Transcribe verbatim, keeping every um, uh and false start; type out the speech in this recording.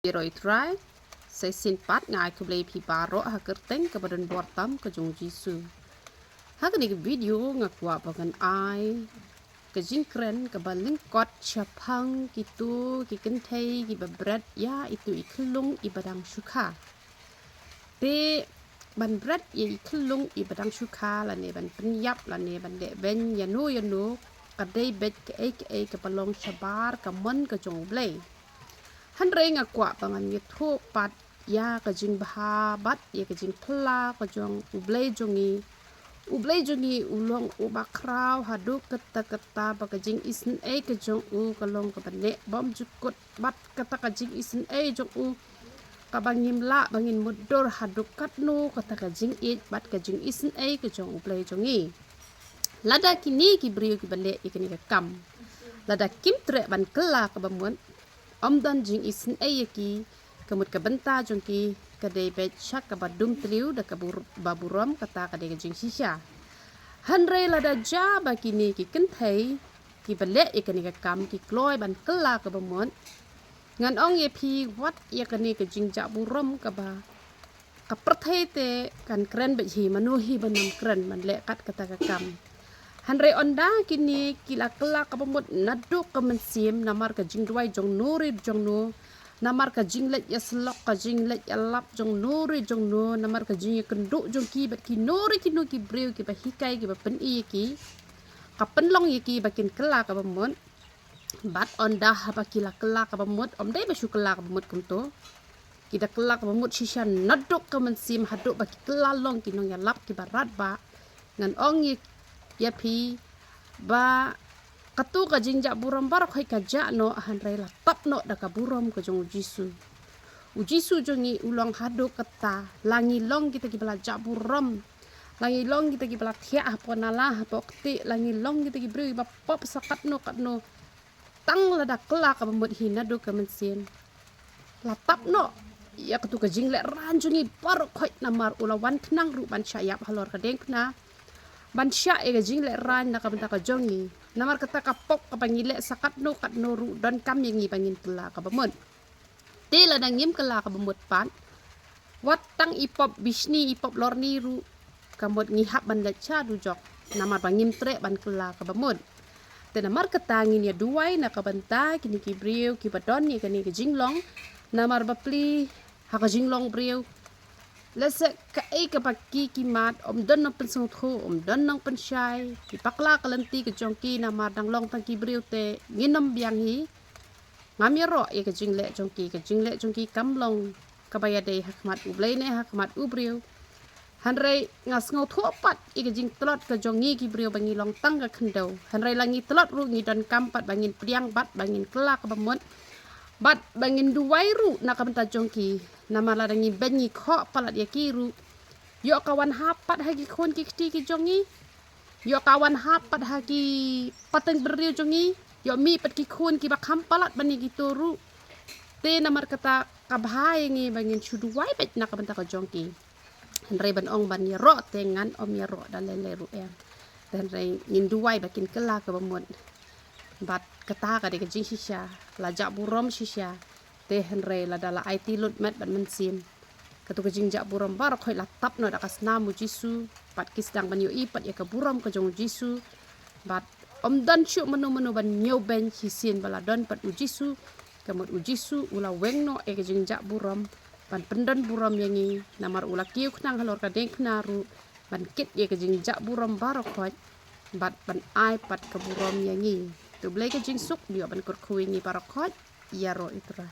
Ïaroh ïa u Trai. Sa shisien pat nga ai khublei ïa phi baroh ha ka kyrteng kaba don bor tam ka jong u Jisu. Ha kane ka video nga kwah ba ngan ai ka jingkren kaba lyngkot shaphang kito ki kynthei kiba bret ïa itu i khyllung iba dang shu kha. Te ban bret ïa i khyllung iba dang shu kha lane ban pynïap lane ban leh beiñ ïano ïano ka dei beit kaei kaei kaba long shabar ka mon ka jong U Blei. Hynrei nga kwah ba ngan ïathuh pat ïa ka jingbha bad ïa ka jingphylla ka jong U Blei jong ngi. U Blei jong ngi u long uba khraw haduh katta katta, ba ka jingisynei ka jong u ka long kaba neh bymjukut, bad kata ka jingisynei jong u kaba ngim lah ba ngin mutdur haduh katno kata ka jingïeit bad ka jingisynei ka jong U Blei jong ngi. Lada kine ki briew kiba leh ïa kane ka kam, lada kim treh ban kylla kaba mut, ym don jingisynei ïa ki, ka mut ka bynta jong ki ka dei beit sha kaba dum tliw da kaba burom, kata ka dei ka jingshisha. Hynrei lada ja ba kine ki kynthei kiba leh ïa kane ka kam ki kloi ban kylla kaba mut, ngan ong ïa phi, wat ïa kane ka jingjah burom kaba ka pyrthei te kan kren beit hi, mano hi ban ym kren ban leh kat kata ka kam. Hynrei ynda kine ki la kylla kaba mut naduh ka mynsiem, namar ka jingduwai jong no re jong no, namar ka jingleit ïasyllok, ka jingleit ïalap jong no re jong no, namar ka jingïakynduh jong ki bad kino re kino ki briew kiba hikai, kiba pyni ïa ki, ka pynlong ïa ki ba kin kylla kaba mut. Bad ynda haba ki la kylla kaba mut, ym dei ba shu kylla kaba mut kumto. Ki da kylla kaba mut shisha naduh ka mynsiem haduh ba ki kylla long ki nongïalap kiba radbah. Ngan ong ïa, ïa phi ba kato ka jingjah burom baroh khoit ka jah noh, hynrei la tap noh da ka burom ka jong U Jisu. U Jisu jong ngi u long haduh katta, la ngi long kita kiba la jah burom, la ngi long kita kiba la thiah hapoh nala hapoh ktieh, la ngi long kita ki briew kiba pop sa katno katno. Tang lada kylla kaba mut hi naduh ka mynsiem, la tap noh ïa katu ka jinglehrain jong ngi baroh khoit, namar u la wan khnang ruh ban shah ïap halor ka diengphna, ban shah ïa ka jinglehrain na ka bynta ka jong ngi. Namar kata ka pop kaba ngi leh sa katno katno ruh donkam ïa ngi ba ngin kylla kaba mut. Te lada ngim kylla kaba mut pat, wat tang i pop bishni, i pop lorni ruh, ka mut ngi hap ban leit sha dujok, namar ba ngim treh ban kylla kaba mut. Te namar kata ngin ïa duwai na ka bynta kine ki briew kiba don ïa kane ka jinglong, namar ba plie ha ka jinglong briew, lehse kaei kaba ki ki mad, ym don nongpynsngewthuh, ym don nongpynshai, ki bakla ka lynti ka jong ki, namar dang long tang ki briew te ngin ym biang hi. Ngam ïaroh ïa ka jingleh jong ki, ka jingleh jong ki kam long kaba ïadei ha khmat U Blei ne ha khmat u briew. Hynrei nga sngewthuh pat ïa ka jingtlot ka jong ngi ki briew ba ngi long tang ka khyndew. Hynrei la ngi tlot ruh ngi donkam pat ba ngin pdiang bad ba ngin kylla kaba mut, bad ba ngin duwai ruh na ka bynta jong ki. Namar lada ngi beiñ ngi khoh palat ïa ki ruh, ïoh ka wan hap pat ha ki khun ki kti ki jong ngi. Ïoh ka wan hap pat ha ki pateng briew jong ngi, ïoh mih pat ki khun kiba kham palat ban ïa kito ruh. Te namar kata ka bha ïa ngi ba ngin shu duwai beit na ka bynta ka jong ki. Hynrei ban ong ban ïaroh te ngan ym ïaroh da lei lei ruh em. Te hynrei ngin duwai ba kin kylla kaba mut. Bad kata ka dei ka jingshisha, la jah burom shisha. Te hynrei lada la aiti lut met bad mynsiem, katu ka jingjah burom baroh khoit la tap noh da ka snam U Jisu, bad ki sdang ban ïohi pat ïa ka burom ka jong U Jisu. Bad ym don shuh mano mano ban ñiewbeiñ shisien ba la don pat U Jisu. Ka mut U Jisu u la weng noh ïa ka jingjah burom ban pyndon burom ïa ngi, namar u la kiew khnang halor ka diengphna ruh ban kit ïa ka jingjah burom baroh khoit bad ban ai pat ka burom ïa ngi. To U Blei ka jingsuk un ïoh ban kyrkhu ïa ngi baroh khoit. Ïaroh ïa U Trai.